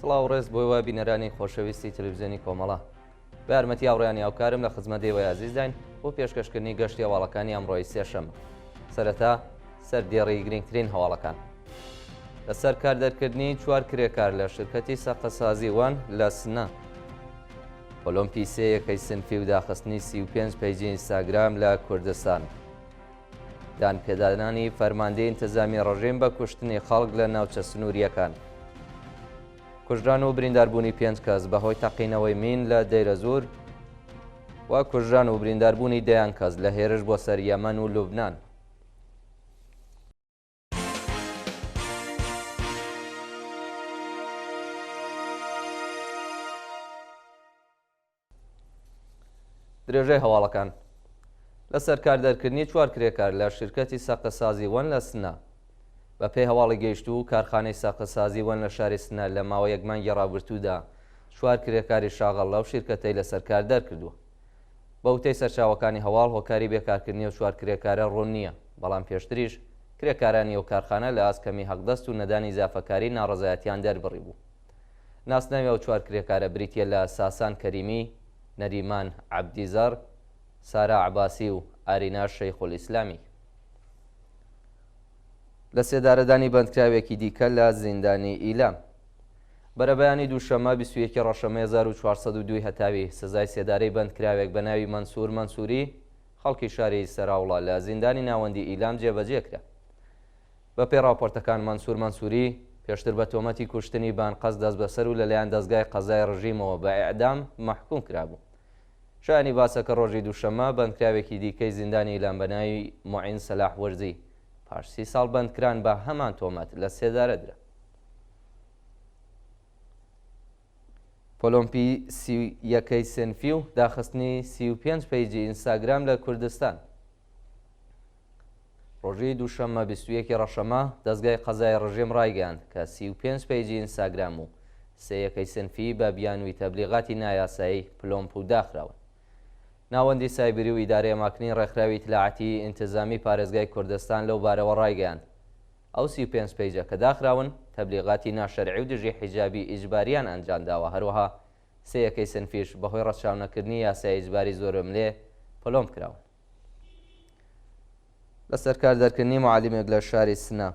سڵاو و ڕێز بۆ ئێوە بینەرانی خۆشەویستی تەلەفزیۆنی کۆمەڵە. بە یارمەتی هاوڕێیانی هاوکارم لە خزمەت ئێوەی ئازیزداین بۆ پێشکەشکردنی گەشتی هەواڵەکانی ئەمڕۆی سێشەممە. سەرەتا سەردێڕی گرنگترین هەواڵەکان. لەسەر کار دەرکردنی چوار کرێکار لە شرکەتی سەقزسازی وان لە سنە. ئۆلۆمپی سێ یەکەی سنفی و داخستنی 35 پەیجی ئینستاگرام لە کوردستان. دانپێدانانی فەرماندەی ئینتزامی ڕژیم بە کوشتنی خەڵک لە ناوچە سنوورییەکان. کوژران و برینداربوونی پێنج کەس بەهۆی تەقینەوەی مین لە دەیرەزوور و کوژران و برینداربوونی دەیان کەس لە هێرش بۆ سەر یەمەن و لوبنان. درێژەی هەواڵەکان لەسەر کار دەرکردنی چوار کرێکار لە شرکەتی سەقزسازی وەن لە سنە بە پێی هەواڵی گەیشتوو کارخانەی سەقزسازی وەن لە شاری سنە لە ماوەی یەک مانگی ڕابرتوودا چوار کرێکاری شاغڵ لەو شیرکەتەی لەسەر کار دەرکردووە. بە وتەی سەرچاوەکانی هەواڵ هۆکاری بێکارکردنی ئەو چوار کرێکارە ڕوون نییە، بەڵام پێشتریش کرێکارانی ئەو کارخانە لە ئاست کەمی حەقدەست و نەدانی ئیزافەکاری ناڕەزایەتیان دەربڕیبوو. ناسناوی ئەو چوار کرێکارە بریتییە لە ساسان کەریمی، نەریمان عەبدیزەڕ، سارا عەباسی و ئارینا شەیخولئیسلامی. لەسێدارەدانی بەندکراوێکی دیکە لە زیندانی ئیلام. بەرەبەیانی دووشەممە 21 ی ڕەشەمەی 1402 هەتاوی، سزای سێدارەی بەندکراوێک بە ناوی مەنسوور مەنسووری، خەڵکی شاری سەراوڵە لە زیندانی ناوەندی ئیلام جێبەجێ کرا. بەپێی ڕاپۆرتەکان مەنسوور مەنسووری، پێشتر بە تۆمەتی کوشتنی بە ئەنقەست دەستبەسەر و لەلایەن دەزگای قەزای ڕژیمەوە بە ئێعدام مەحکووم کرابوو. شایانی باسە کە ڕۆژی دووشەممە بەندکراوێکی دیکەی زیندانی ئیلام بە ناوی موعین سەلاح وەرزی پاش سی ساڵ بەندکران بە هەمان تۆمەت لە سێدارە درا. پۆلۆمپی سی یەکەی سێنفی و داخستنی 35 پەیجی ئینستاگرام لە کوردستان. ڕۆژی دووشەممە 21 ڕەشەمە دەزگای قەزای ڕژێم ڕایگەیاند کە 35 پەیجی ئینستاگرام و سێ یەکەی سنفی بە بیانووی تەبلیغاتی نایاسایی پلۆمپ و داخراون. ناوەندی سایبری و ئیدارەی ئەماکنی ڕێکخراوی ئیتلاعاتی ئینتزامی پارێزگای کوردستان لەو بارەوە ڕایگەیاند ئەو 35 پەیجە کە داخراون تەبلیغاتی ناشەرعی و دژی حیجابی ئیجباریان ئەنجامداوە هەروەها سێ یەکەی سنفیش بەهۆی ڕەچاونەکردنی یاسای ئیجباری زۆرەملێ پلۆمپ کراون. لەسەر کار دەرکردنی موعەلیمێک لە شاری سنە.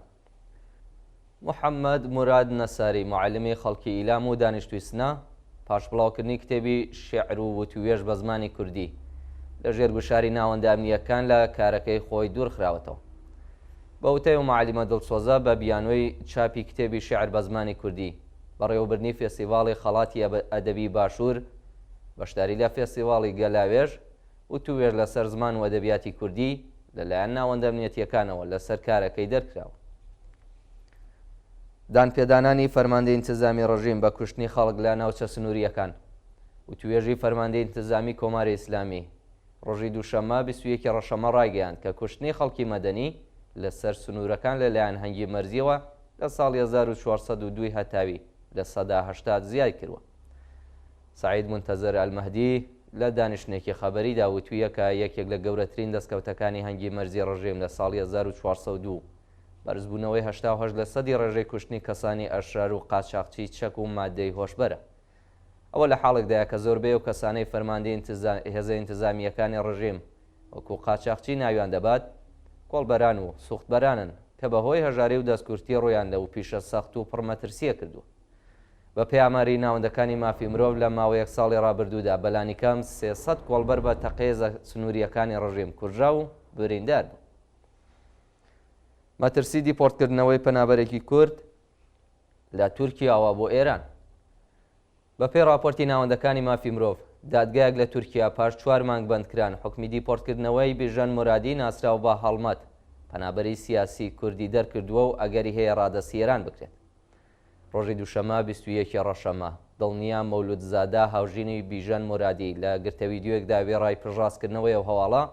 محەممەد موراد نەساری، موعەلیمی خەڵکی ئیلام و دانیشتووی سنە، پاش بڵاوکردنی کتێبی شێعر و وتووێژ بە زمانی کوردی، لە ژێر گوشاری ناوەندە ئەمنییەکان لە کارەکەی خۆی دوور خراوەتەوە. بە وتەی ئەو موعەلیمە دڵسۆزە، بە بیانۆی چاپی کتێبی شێعر بە زمانی کوردی، بەڕێوەبردنی فێستیڤاڵی خەڵاتی ئەدەبیی باشوور، بەشداری لە فێستیڤاڵی گەلاوێژ، وتووێژ لەسەر زمان و ئەدەبیاتی کوردی لە لایەن ناوەندە ئەمنیەتییەکانەوە لەسەر کارەکەی دەرکراوە. دانپێدانانی فەرماندەی ئینتزامی ڕژیم بە کوشتنی خەڵک لە ناوچە سنوورییەکان. وتووێژی فەرماندەی ئینتزامی کۆماری ئیسلامی ڕۆژی دووشەممە 21 ی ڕەشەمە ڕایگەیاند کە کوشتنی خەڵکی مەدەنی لە سەر سنوورەکان لە لایەن هەنگی مەرزییەوە لە ساڵی 1402 ی هەتاوی 80% زیای کروە. سەعید مونتەزر ئەلمەهدی لە دانیشتنێکی خەبەریدا وتوویە کە یەکێک لە گەورەترین دەستکەوتەکانی هەنگی مەرزی ڕژێم لە ساڵی 1402 بەرزبوونەوەی 88 لە سەدی ڕێژەی کوشتنی کەسانی ئەشرار و قاچاخچی چەک و ماددەی هۆشبەرە. ئەوە لە حاڵێکدایە کە زۆربەی ئەو کەسانەی فەرماندەی هێزە ئینتزامییەکانی ڕژیم وەکوو قاچاخچی ناویان دەبات، کۆڵبەران و سوختبەرانن کە بە هۆی هەژاری و دەستکورتی ڕوویان لەو پیشە سەخت و پڕمەترسییە کردووە. بە پێی ئاماری ناوەندەکانی مافی مرۆڤ لە ماوەی یەک ساڵی ڕابردوودا بەلانیکەم 300 کۆڵبەر بە تەقەی هێزە سنوورییەکانی ڕژیم کوژراو و بریندار بوون. مەترسی دیپۆرتکردنەوەی پەنابەرێکی کورد لە تورکیاوە بۆ ئێران. بە پێی ڕاپۆرتی ناوەندەکانی مافی مرۆڤ، دادگایەک لە تورکیا پاش چوار مانگ بەندکران حوکمی دیپۆرتکردنەوەی بیژەن مورادی ناسراو بە هەڵمەت، پەنابەری سیاسی کوردی دەرکردووە و ئەگەری هەیە ڕادەستی ئێران بکرێت. ڕۆژی دووشەممە 21 ی ڕەشەمە، دڵنیا مەولودزادە هاوژینی بیژەن مورادی لە گرتە ویدیۆیەکدا وێڕای پشتڕاستکردنەوەی ئەو هەواڵە،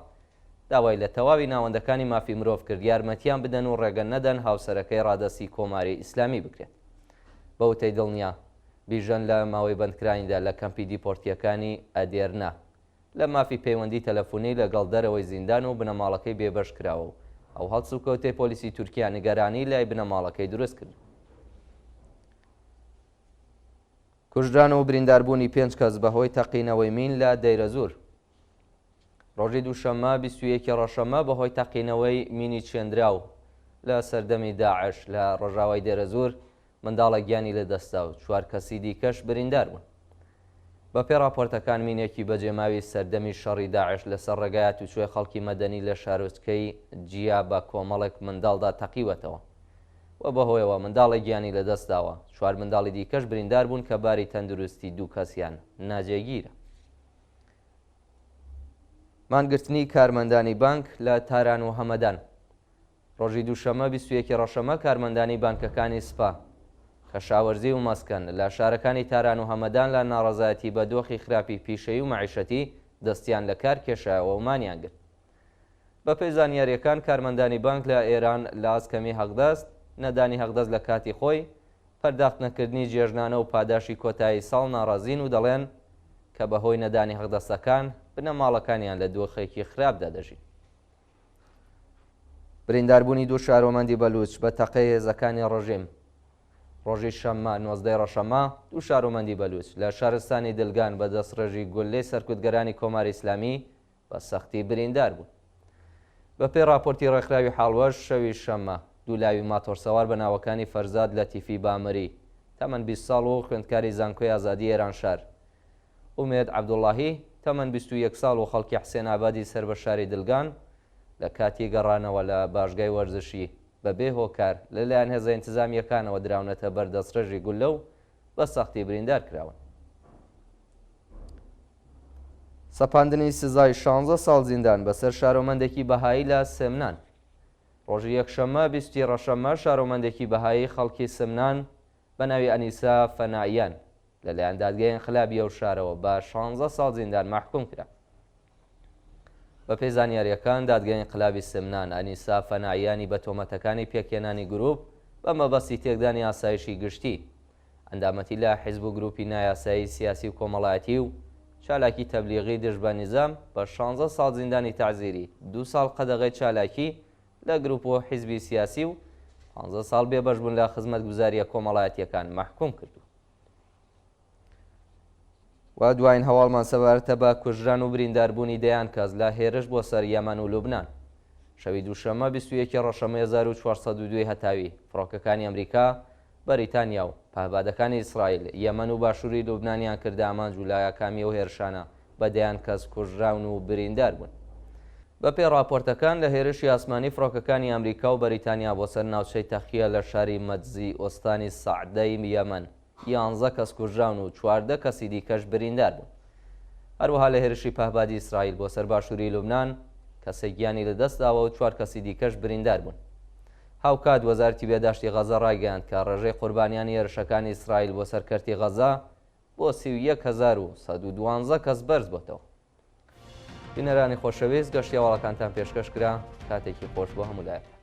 داوای لە تەواوی ناوەندەکانی مافی مرۆڤ کرد یارمەتیان بدەن و ڕێگە نەدەن هاوسەرەکەی ڕادەستی کۆماری ئیسلامی بکرێت. بە وتەی دڵنیا، بیژەن لە ماوەی بەندکرانیدا لە کەمپی دیپۆرتییەکانی ئەدێرنە، لە مافی پەیوەندی تەلەفونی لەگەڵ دەرەوەی زیندان و بنەماڵەکەی بێبەش کراوە و ئەو هەڵسوکەوتەی پۆلیسی تورکیا نیگەرانی لای بنەماڵەکەی دروست کردووە. کوژران و برینداربوونی پێنج کەس بەهۆی تەقینەوەی مین لە دەیرەزوور. ڕۆژی دووشەممە 21 ی ڕەشەممە بەهۆی تەقینەوەی مینی چێندراو لە سەردەمی داعش لە ڕۆژاوای دێرەزوور منداڵێک گیانی لەدەستدا و چوار کەسی دیکەش بریندار بوون. بەپێی ڕاپۆرتەکان مینێکی بەجێماوی سەردەمی شەڕی داعش لەسەر ڕێگای هاتوچۆی خەڵکی مەدەنی لە شارۆچکەی جیا بە کۆمەڵێک منداڵدا تەقیوەتەوە و بەهۆیەوە منداڵێک گیانی لەدەستداوە، چوار منداڵی دیکەش بریندار بوون کە باری تەندروستی دوو کەسیان ناجێگیرە. مانگرتنی کارمەندانی بانک لە تاران و هەمەدان. ڕۆژی دووشەممە 21 ی ڕەشەمە کارمەندانی بانکەکانی سپا، کەشاوەرزی و مەسکەن لە شارەکانی تاران و هەمەدان لە ناڕەزایەتی بە دۆخی خراپی پیشەیی و مەعیشەتی دەستیان لە کار کێشایەوە و مانیان گرت. بەپێی زانیارییەکان کارمەندانی بانک لە ئێران لە ئاست کەمی حەقدەست، نەدانی حەقدەست لە کاتی خۆی، پەرداخت نەکردنی جێژنانە و پاداشی کۆتایی ساڵ ناڕازین و دەڵێن کە بەهۆی نەدانی حەقدەستەکان بنەماڵەکانیان لە دۆخێکی خراپدا دەژین. برینداربوونی دوو شارۆمەندی بەلووچ بە تەقەی هێزەکانی ڕژیم ڕۆژی شەممە نۆزدەی ڕەشەممە دوو شارۆمەندی بەلووچ لە شارستانی دلگان بە دەستڕێژی گوللەی سەرکوتگەرانی کۆماری ئیسلامی بە سەختی بریندار بوون. بەپێی ڕاپۆرتی ڕێکخراوی حاڵوەش، شەوی شەممە، دوو لاوی ماتۆڕسوار بە ناوەکانی فەرزاد لەتیفی بامری، تەمەن 20 ساڵ و خوێندکاری زانکۆی ئازادی ئێرانشار، ئومێد عەبدوڵڵاهی، تەمەن 21 ساڵ و خەڵکی حسێنئابادی سەر بە شاری دلگان، لە کاتی گەڕانەوە لە باشگای وەرزشی بەبێ هۆکار لەلایەن هێزە ئینتزامییەکانەوە دراونەتە بەر دەستڕێژی گوللە و بە سەختی بریندار کراون. سەپاندنی سزای شانزە ساڵ زیندان بەسەر شارۆمەندێکی بەهایی لە سمنان. ڕۆژی یەکشەممە 20 ی ڕەشەممە شارۆمەندێکی بەهایی خەڵکی سمنان بە ناوی ئەنیسە فەنائیان لەلایەن دادگای ئینقلابی ئەو شارەوە بە شانزە ساڵ زیندان مەحکوم کرا. بەپێی زانیارییەکان دادگای ئینقلابی سمنان ئەنیسا فەنائیانی بە تۆمەتەکانی پێکهێنانی گروپ بە مەبەستی تێکدانی ئاسایشی گشتی، ئەندامەتی لە حیزب و گروپی نایاسایی سیاسی و کۆمەڵایەتی و چالاکی تەبلیغی دژ بە نیزام بە شانزە ساڵ زیندانی تەعزیری، دوو ساڵ قەدەغەی چالاکی لە گروپ و حیزبی سیاسی و پانزە ساڵ بێبەشبوون لە خزمەتگوزارییە کۆمەڵایەتییەکان مەحکوم کردووە. و دوایین هەواڵمان سەبارەتە بە کوژران و برینداربوونی دەیان کەس لە هێرش بۆ سەر یەمەن و لوبنان. شەوی دووشەممە 21 ڕەشەممەی 1402 هەتاوی، فڕۆکەکانی ئەمریکا، بەریتانیا و پەهبادەکانی ئیسرائیل، یەمەن و باشووری لوبنانیان کردە ئامانج و لە ئاکامی ئەو هێرشانە بە دەیان کەس کوژراون و بریندار بوون. بەپێی ڕاپۆرتەکان، لە هێرشی ئاسمانی فڕۆکەکانی ئەمریکا و بەریتانیا بۆ سەر ناوچەی تەخیە لە شاری مەجزی ئوستانی سەعدەی یەمەن، یانزە کەس کوژراون و 14 کەسی دیکەش بریندار بوون. هەروەها لە هێرشی پەهبادی ئیسرائیل بۆ سەر باشووری لوبنان کەسێک گیانی لەدەستداوە و چوار کەسی دیکەش بریندار بوون. هاوکات وەزارەتی بێداشتی غەزە ڕایگەیاند کە ڕێژەی قوربانیانی هێرشەکانی ئیسرائیل بۆ سەر کەرتی غەزە بۆ 31,112 کەس بەرزبۆتەوە. بینەرانی خۆشەویست گەشتی هەواڵەکانتان پێشکەش کرا، کاتێکی خۆش بۆ هەموو لایەکتان.